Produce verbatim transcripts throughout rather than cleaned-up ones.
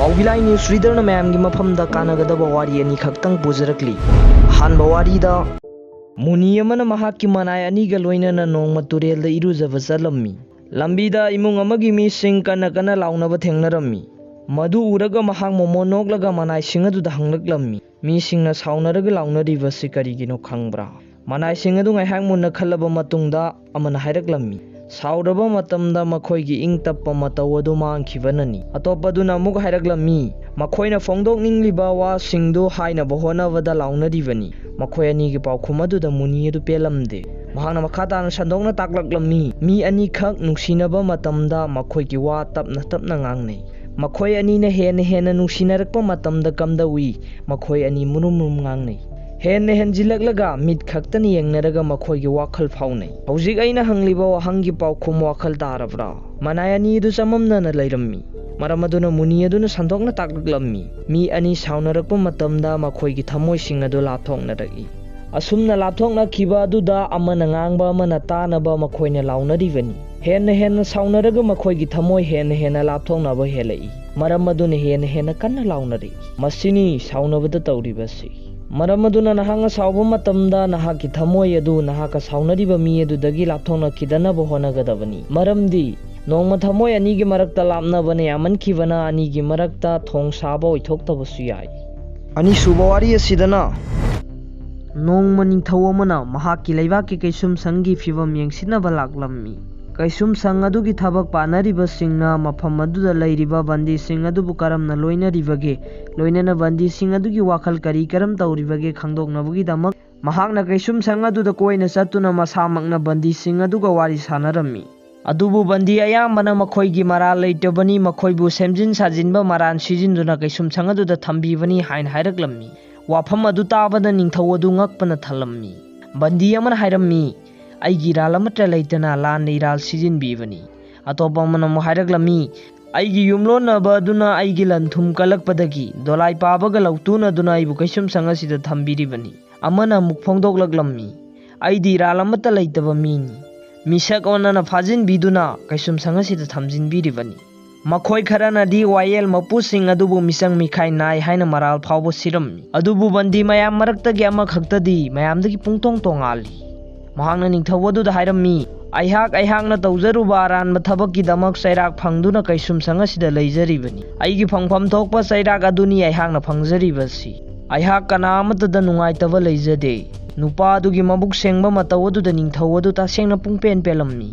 ꯄꯥꯎꯕꯤꯂꯥꯏ news ꯔꯤꯗꯔꯅ ꯃꯌꯥꯝꯒꯤ ꯃꯐꯝꯗ ꯀꯥꯟꯅꯒꯗꯕ ꯋꯥꯔꯤ ꯑꯅꯤꯈꯛꯇꯪ ꯄꯨꯖꯔꯛꯂꯤ꯫ ꯑꯍꯥꯟꯕ ꯋꯥꯔꯤꯗ, ꯃꯨꯅꯤ ꯑꯃꯅ ꯃꯍꯥꯛꯀꯤ ꯃꯅꯥꯏ ꯑꯅꯤꯒ ꯂꯣꯏꯅꯅ ꯅꯣꯡꯃ ꯇꯨꯔꯦꯜꯗ ꯏꯔꯨꯖꯕ ꯆꯠꯂꯝꯃꯤ꯫ ꯂꯝꯕꯤꯗ ꯏꯃꯨꯡ ꯑꯃꯒꯤ ꯃꯤꯁꯤꯡ ꯀꯟꯅ ꯀꯟꯅ ꯂꯥꯎꯅꯕ ꯊꯦꯡꯅꯔꯝꯃꯤ꯫ ꯃꯗꯨ ꯎꯔꯒ ꯃꯍꯥꯛ ꯃꯣꯃꯣꯟ ꯅꯣꯛꯂꯒ ꯃꯅꯥꯏꯁꯤꯡ ꯑꯗꯨꯗ ꯍꯪꯂꯛꯂꯝꯃꯤ, "ꯃꯤꯁꯤꯡꯅ ꯁꯥꯎꯅꯔꯒ ꯂꯥꯎꯅꯔꯤꯕꯁꯤ ꯀꯔꯤꯒꯤꯅꯣ ꯈꯪꯕ꯭ꯔꯥ?" ꯃꯅꯥꯏꯁꯤꯡ ꯑꯗꯨ ꯉꯥꯏꯍꯥꯛ ꯃꯨꯟꯅ ꯈꯜꯂꯕ ꯃꯇꯨꯡꯗ ꯑꯃꯅ ꯍꯥꯏꯔꯛꯂꯝꯃꯤ, "ꯁꯥꯎꯔꯕ ꯃꯇꯝꯗ ꯃꯈꯣꯏꯒꯤ ꯏꯪ ꯇꯞꯄ ꯃꯇꯧ ꯑꯗꯨ ꯃꯥꯡꯈꯤꯕꯅꯅꯤ"꯫ ꯑꯇꯣꯞꯄꯗꯨꯅ ꯑꯃꯨꯛ ꯍꯥꯏꯔꯛꯂꯝꯃꯤ, "ꯃꯈꯣꯏꯅ ꯐꯣꯡꯗꯣꯛꯅꯤꯡꯂꯤꯕ ꯋꯥꯁꯤꯡꯗꯨ ꯍꯥꯏꯅꯕ ꯍꯣꯠꯅꯕꯗ ꯂꯥꯎꯅꯔꯤꯕꯅꯤ"꯫ ꯃꯈꯣꯏ ꯑꯅꯤꯒꯤ ꯄꯥꯎꯈꯨꯝ ꯑꯗꯨꯗ ꯃꯨꯅꯤ ꯑꯗꯨ ꯄꯦꯜꯂꯝꯗꯦ꯫ ꯃꯍꯥꯛꯅ ꯃꯈꯥ ꯇꯥꯅ ꯁꯟꯗꯣꯛꯅ ꯇꯥꯛꯂꯛꯂꯝꯃꯤ, "ꯃꯤ ꯑꯅꯤꯈꯛ ꯅꯨꯡꯁꯤꯅꯕ ꯃꯇꯝꯗ ꯃꯈꯣꯏꯒꯤ ꯋꯥ ꯇꯞꯅ ꯇꯞꯅ ꯉꯥꯡꯅꯩ꯫ ꯃꯈꯣꯏ ꯑꯅꯤꯅ ꯍꯦꯟꯅ ꯍꯦꯟꯅ ꯅꯨꯡꯁꯤꯅꯔꯛꯄ ꯃꯇꯝꯗ ꯀꯝꯗꯧꯏ? ꯃꯈꯣꯏ ꯑꯅꯤ ꯃꯨꯔꯨꯝ ꯃꯨꯔꯨꯝ ꯉꯥꯡꯅꯩ꯫ ꯍꯦꯟꯅ ꯍꯦꯟꯖꯤꯜꯂꯛꯂꯒ ꯃꯤꯠ ꯈꯛꯇꯅ ꯌꯦꯡꯅꯔꯒ ꯃꯈꯣꯏꯒꯤ ꯋꯥꯈꯜ ꯐꯥꯎꯅꯩ꯫ ꯍꯧꯖꯤꯛ ꯑꯩꯅ ꯍꯪꯂꯤꯕ ꯋꯥꯍꯪꯒꯤ ꯄꯥꯎꯈꯨꯝ ꯋꯥꯈꯜ ꯇꯥꯔꯕ꯭ꯔꯥ?" ꯃꯅꯥꯏ ꯑꯅꯤ ꯑꯗꯨ ꯆꯃꯝꯅꯅ ꯂꯩꯔꯝꯃꯤ꯫ ꯃꯔꯝ ꯑꯗꯨꯅ ꯃꯨꯅꯤ ꯑꯗꯨꯅ ꯁꯟꯗꯣꯛꯅ ꯇꯥꯛꯂꯛꯂꯝꯃꯤ, "ꯃꯤ ꯑꯅꯤ ꯁꯥꯎꯅꯔꯛꯄ ꯃꯇꯝꯗ ꯃꯈꯣꯏꯒꯤ ꯊꯃꯣꯏꯁꯤꯡ ꯑꯗꯨ ꯂꯥꯞꯊꯣꯛꯅꯔꯛꯏ꯫ ꯑꯁꯨꯝꯅ ꯂꯥꯞꯊꯣꯛꯅꯈꯤꯕ ꯑꯗꯨꯗ ꯑꯃꯅ ꯉꯥꯡꯕ ꯑꯃꯅ ꯇꯥꯅꯕ ꯃꯈꯣꯏꯅ ꯂꯥꯎꯅꯔꯤꯕꯅꯤ꯫ ꯍꯦꯟꯅ ꯍꯦꯟꯅ ꯁꯥꯎꯅꯔꯒ ꯃꯈꯣꯏꯒꯤ ꯊꯃꯣꯏ ꯍꯦꯟꯅ ꯍꯦꯟꯅ ꯂꯥꯞꯊꯣꯛꯅꯕ ꯍꯦꯜꯂꯛꯏ꯫ ꯃꯔꯝ ꯑꯗꯨꯅ ꯍꯦꯟꯅ ꯍꯦꯟꯅ ꯀꯟꯅ ꯂꯥꯎꯅꯔꯛꯏ꯫ ꯃꯁꯤꯅꯤ ꯁꯥꯎꯅꯕꯗ ꯇꯧꯔꯤꯕꯁꯤ꯫ ꯃꯔꯝ ꯑꯗꯨꯅ ꯅꯍꯥꯛꯅ ꯁꯥꯎꯕ ꯃꯇꯝꯗ ꯅꯍꯥꯛꯀꯤ ꯊꯃꯣꯏ ꯑꯗꯨ ꯅꯍꯥꯛꯀ ꯁꯥꯎꯅꯔꯤꯕ ꯃꯤ ꯑꯗꯨꯗꯒꯤ ꯂꯥꯞꯊꯣꯛꯅꯈꯤꯗꯅꯕ ꯍꯣꯠꯅꯒꯗꯕꯅꯤ꯫ ꯃꯔꯝꯗꯤ ꯅꯣꯡꯃ ꯊꯃꯣꯏ ꯑꯅꯤꯒꯤ ꯃꯔꯛꯇ ꯂꯥꯞꯅꯕꯅ ꯌꯥꯝꯃꯟꯈꯤꯕꯅ ꯑꯅꯤꯒꯤ ꯃꯔꯛꯇ ꯊꯣꯡ ꯁꯥꯕ ꯑꯣꯏꯊꯣꯛꯇꯕꯁꯨ ꯌꯥꯏ꯫ ꯑꯅꯤꯁꯨꯕ ꯋꯥꯔꯤ ꯑꯁꯤꯗꯅ, ꯅꯣꯡꯃ ꯅꯤꯡꯊꯧ ꯑꯃꯅ ꯃꯍꯥꯛꯀꯤ ꯂꯩꯕꯥꯛꯀꯤ ꯀꯩꯁꯨꯝꯁꯪꯒꯤ ꯐꯤꯕꯝ ꯌꯦꯡꯁꯤꯟꯅꯕ ꯂꯥꯛꯂꯝꯃꯤ꯫ ꯀꯩꯁꯨꯝꯁꯪ ꯑꯗꯨꯒꯤ ꯊꯕꯛ ꯄꯥꯅꯔꯤꯕꯁꯤꯡꯅ ꯃꯐꯝ ꯑꯗꯨꯗ ꯂꯩꯔꯤꯕ ꯕꯟꯗꯤꯁꯤꯡ ꯑꯗꯨꯕꯨ ꯀꯔꯝꯅ ꯂꯣꯏꯅꯔꯤꯕꯒꯦ, ꯂꯣꯏꯅꯅ ꯕꯟꯗꯤꯁꯤꯡ ꯑꯗꯨꯒꯤ ꯋꯥꯈꯜ ꯀꯔꯤ ꯀꯔꯝ ꯇꯧꯔꯤꯕꯒꯦ ꯈꯪꯗꯣꯛꯅꯕꯒꯤꯗꯃꯛ ꯃꯍꯥꯛꯅ ꯀꯩꯁꯨꯝꯁꯪ ꯑꯗꯨꯗ ꯀꯣꯏꯅ ꯆꯠꯇꯨꯅ ꯃꯁꯥꯃꯛꯅ ꯕꯟꯗꯤꯁꯤꯡ ꯑꯗꯨꯒ ꯋꯥꯔꯤ ꯁꯥꯟꯅꯔꯝꯃꯤ꯫ ꯑꯗꯨꯕꯨ ꯕꯟꯗꯤ ꯑꯌꯥꯝꯕꯅ ꯃꯈꯣꯏꯒꯤ ꯃꯔꯥꯜ ꯂꯩꯇꯕꯅꯤ, ꯃꯈꯣꯏꯕꯨ ꯁꯦꯝꯖꯤꯟ ꯁꯥꯖꯤꯟꯕ ꯃꯔꯥꯜ ꯁꯤꯖꯤꯟꯗꯨꯅ ꯀꯩꯁꯨꯝꯁꯪ ꯑꯗꯨꯗ ꯊꯝꯕꯤꯕꯅꯤ ꯍꯥꯏꯅ ꯍꯥꯏꯔꯛꯂꯝꯃꯤ꯫ ꯋꯥꯐꯝ ꯑꯗꯨ ꯇꯥꯕꯗ ꯅꯤꯡꯊꯧ ꯑꯗꯨ ꯉꯛꯄꯅ ꯊꯜꯂꯝꯃꯤ꯫ ꯕꯟꯗꯤ ꯑꯃꯅ ꯍꯥꯏꯔꯝꯃꯤ, "ꯑꯩꯒꯤ ꯏꯔꯥꯜ ꯑꯃꯠꯇ ꯂꯩꯇꯅ ꯂꯥꯟꯅ ꯏꯔꯥꯜ ꯁꯤꯖꯤꯟꯕꯤꯕꯅꯤ"꯫ ꯑꯇꯣꯞꯄ ꯑꯃꯅ ꯑꯃꯨꯛ ꯍꯥꯏꯔꯛꯂꯝꯃꯤ, "ꯑꯩꯒꯤ ꯌꯨꯝꯂꯣꯟꯅꯕ ꯑꯗꯨꯅ ꯑꯩꯒꯤ ꯂꯟ ꯊꯨꯝ ꯀꯜꯂꯛꯄꯗꯒꯤ ꯗꯣꯂꯥꯏ ꯄꯥꯕꯒ ꯂꯧꯇꯨꯅꯗꯨꯅ ꯑꯩꯕꯨ ꯀꯩꯁꯨꯝꯁꯪ ꯑꯁꯤꯗ ꯊꯝꯕꯤꯔꯤꯕꯅꯤ"꯫ ꯑꯃꯅ ꯑꯃꯨꯛ ꯐꯣꯡꯗꯣꯛꯂꯛꯂꯝꯃꯤ, "ꯑꯩꯗꯤ ꯏꯔꯥꯜ ꯑꯃꯠꯇ ꯂꯩꯇꯕ ꯃꯤꯅꯤ꯫ ꯃꯤꯁꯛ ꯑꯣꯟꯅꯅ ꯐꯥꯖꯤꯟꯕꯤꯗꯨꯅ ꯀꯩꯁꯨꯝꯁꯪ ꯑꯁꯤꯗ ꯊꯝꯖꯤꯟꯕꯤꯔꯤꯕꯅꯤ"꯫ ꯃꯈꯣꯏ ꯈꯔꯅꯗꯤ ꯋꯥꯌꯦꯜ ꯃꯄꯨꯁꯤꯡ ꯑꯗꯨꯕꯨ ꯃꯤꯆꯪ ꯃꯤꯈꯥꯏ ꯅꯥꯏ ꯍꯥꯏꯅ ꯃꯔꯥꯜ ꯐꯥꯎꯕ ꯁꯤꯔꯝꯃꯤ꯫ ꯑꯗꯨꯕꯨ ꯕꯟꯗꯤ ꯃꯌꯥꯝ ꯃꯔꯛꯇꯒꯤ ꯑꯃꯈꯛꯇꯗꯤ ꯃꯌꯥꯝꯗꯒꯤ ꯄꯨꯡꯇꯣꯡ ꯇꯣꯡꯉꯥꯜꯂꯤ꯫ ꯃꯍꯥꯛꯅ ꯅꯤꯡꯊꯧ ꯑꯗꯨꯗ ꯍꯥꯏꯔꯝꯃꯤ, "ꯑꯩꯍꯥꯛ ꯑꯩꯍꯥꯛꯅ ꯇꯧꯖꯔꯨꯕ ꯑꯔꯥꯟꯕ ꯊꯕꯛꯀꯤꯗꯃꯛ ꯆꯩꯔꯥꯛ ꯐꯪꯗꯨꯅ ꯀꯩꯁꯨꯝꯁꯪ ꯑꯁꯤꯗ ꯂꯩꯖꯔꯤꯕꯅꯤ꯫ ꯑꯩꯒꯤ ꯐꯪꯐꯝ ꯊꯣꯛꯄ ꯆꯩꯔꯥꯛ ꯑꯗꯨꯅꯤ ꯑꯩꯍꯥꯛꯅ ꯐꯪꯖꯔꯤꯕꯁꯤ꯫ ꯑꯩꯍꯥꯛ ꯀꯅꯥ ꯑꯃꯠꯇꯗ ꯅꯨꯡꯉꯥꯏꯇꯕ ꯂꯩꯖꯗꯦ꯫" ꯅꯨꯄꯥ ꯑꯗꯨꯒꯤ ꯃꯕꯨꯛ ꯁꯦꯡꯕ ꯃꯇꯧ ꯑꯗꯨꯗ ꯅꯤꯡꯊꯧ ꯑꯗꯨ ꯇꯁꯦꯡꯅ ꯄꯨꯡꯄꯦꯟ ꯄꯦꯜꯂꯝꯃꯤ꯫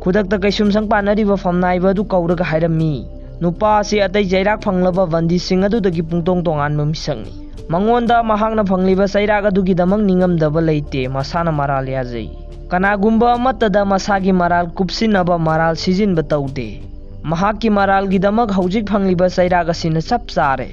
ꯈꯨꯗꯛꯇ ꯀꯩꯁꯨꯝꯁꯪ ꯄꯥꯟꯅꯔꯤꯕ ꯐꯝꯅꯥꯏꯕ ꯑꯗꯨ ꯀꯧꯔꯒ ꯍꯥꯏꯔꯝꯃꯤ, "ꯅꯨꯄꯥ ꯑꯁꯤ ꯑꯇꯩ ꯆꯩꯔꯥꯛ ꯐꯪꯂꯕ ꯕꯟꯗꯤꯁꯤꯡ ꯑꯗꯨꯗꯒꯤ ꯄꯨꯡꯇꯣꯡ ꯇꯣꯉꯥꯟꯕ ꯃꯤꯁꯛꯅꯤ꯫ ꯃꯉꯣꯟꯗ ꯃꯍꯥꯛꯅ ꯐꯪꯂꯤꯕ ꯆꯩꯔꯥꯛ ꯑꯗꯨꯒꯤꯗꯃꯛ ꯅꯤꯡꯉꯝꯗꯕ ꯂꯩꯇꯦ, ꯃꯁꯥꯅ ꯃꯔꯥꯜ ꯌꯥꯖꯩ꯫ ꯀꯅꯥꯒꯨꯝꯕ ꯑꯃꯠꯇꯗ ꯃꯁꯥꯒꯤ ꯃꯔꯥꯜ ꯀꯨꯞꯁꯤꯟꯅꯕ ꯃꯔꯥꯜ ꯁꯤꯖꯤꯟꯕ ꯇꯧꯗꯦ꯫ ꯃꯍꯥꯛꯀꯤ ꯃꯔꯥꯜꯒꯤꯗꯃꯛ ꯍꯧꯖꯤꯛ ꯐꯪꯂꯤꯕ ꯆꯩꯔꯥꯛ ꯑꯁꯤꯅ ꯆꯞ ꯆꯥꯔꯦ꯫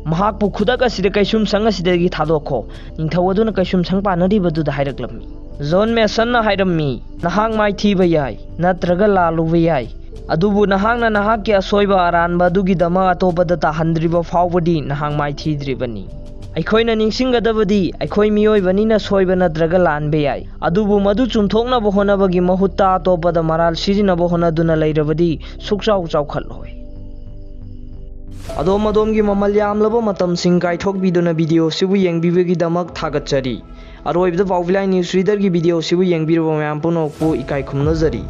ꯃꯍꯥꯛꯄꯨ ꯈꯨꯗꯛ ꯑꯁꯤꯗ ꯀꯩꯁꯨꯝꯁꯪ ꯑꯁꯤꯗꯒꯤ ꯊꯥꯗꯣꯛꯈꯣ꯫" ꯅꯤꯡꯊꯧ ꯑꯗꯨꯅ ꯀꯩꯁꯨꯝꯁꯪ ꯄꯥꯟꯅꯔꯤꯕꯗꯨꯗ ꯍꯥꯏꯔꯛꯂꯝꯃꯤ꯫ ꯖꯣꯟ ꯃꯦꯁꯟꯅ ꯍꯥꯏꯔꯝꯃꯤ, "ꯅꯍꯥꯛ ꯃꯥꯏꯊꯤꯕ ꯌꯥꯏ, ꯅꯠꯇ꯭ꯔꯒ ꯂꯥꯜꯂꯨꯕ ꯌꯥꯏ꯫ ꯑꯗꯨꯕꯨ ꯅꯍꯥꯛꯅ ꯅꯍꯥꯛꯀꯤ ꯑꯁꯣꯏꯕ ꯑꯔꯥꯟꯕ ꯑꯗꯨꯒꯤꯗꯃꯛ ꯑꯇꯣꯞꯄꯗ ꯇꯥꯍꯟꯗ꯭ꯔꯤꯕ ꯐꯥꯎꯕꯗꯤ ꯅꯍꯥꯛ ꯃꯥꯏꯊꯤꯗ꯭ꯔꯤꯕꯅꯤ꯫" ꯑꯩꯈꯣꯏꯅ ꯅꯤꯡꯁꯤꯡꯒꯗꯕꯗꯤ, ꯑꯩꯈꯣꯏ ꯃꯤꯑꯣꯏꯕꯅꯤꯅ ꯁꯣꯏꯕ ꯅꯠꯇ꯭ꯔꯒ ꯂꯥꯟꯕ ꯌꯥꯏ, ꯑꯗꯨꯕꯨ ꯃꯗꯨ ꯆꯨꯝꯊꯣꯛꯅꯕ ꯍꯣꯠꯅꯕꯒꯤ ꯃꯍꯨꯠꯇ ꯑꯇꯣꯞꯄꯗ ꯃꯔꯥꯜ ꯁꯤꯖꯤꯟꯅꯕ ꯍꯣꯠꯅꯗꯨꯅ ꯂꯩꯔꯕꯗꯤ ꯁꯨꯛꯆꯥꯎ ꯆꯥꯎꯈꯠꯂꯣꯏ꯫ ꯑꯗꯣꯝ ꯑꯗꯣꯝꯒꯤ ꯃꯃꯜ ꯌꯥꯝꯂꯕ ꯃꯇꯝꯁꯤꯡ ꯀꯥꯏꯊꯣꯛꯄꯤꯗꯨꯅ ꯚꯤꯗꯤꯑꯣꯁꯤꯕꯨ ꯌꯦꯡꯕꯤꯕꯒꯤꯗꯃꯛ ꯊꯥꯒꯠꯆꯔꯤ꯫ ꯑꯔꯣꯏꯕꯗ ꯄꯥꯎꯕꯤꯂꯥꯏ ꯅ꯭ꯌꯨꯁ ꯔꯤꯗꯔꯒꯤ ꯚꯤꯗꯤꯑꯣꯁꯤꯕꯨ ꯌꯦꯡꯕꯤꯔꯕ ꯃꯌꯥꯝ ꯄꯨꯝꯅꯃꯛꯄꯨ ꯏꯀꯥꯏ ꯈꯨꯝꯅꯖꯔꯤ꯫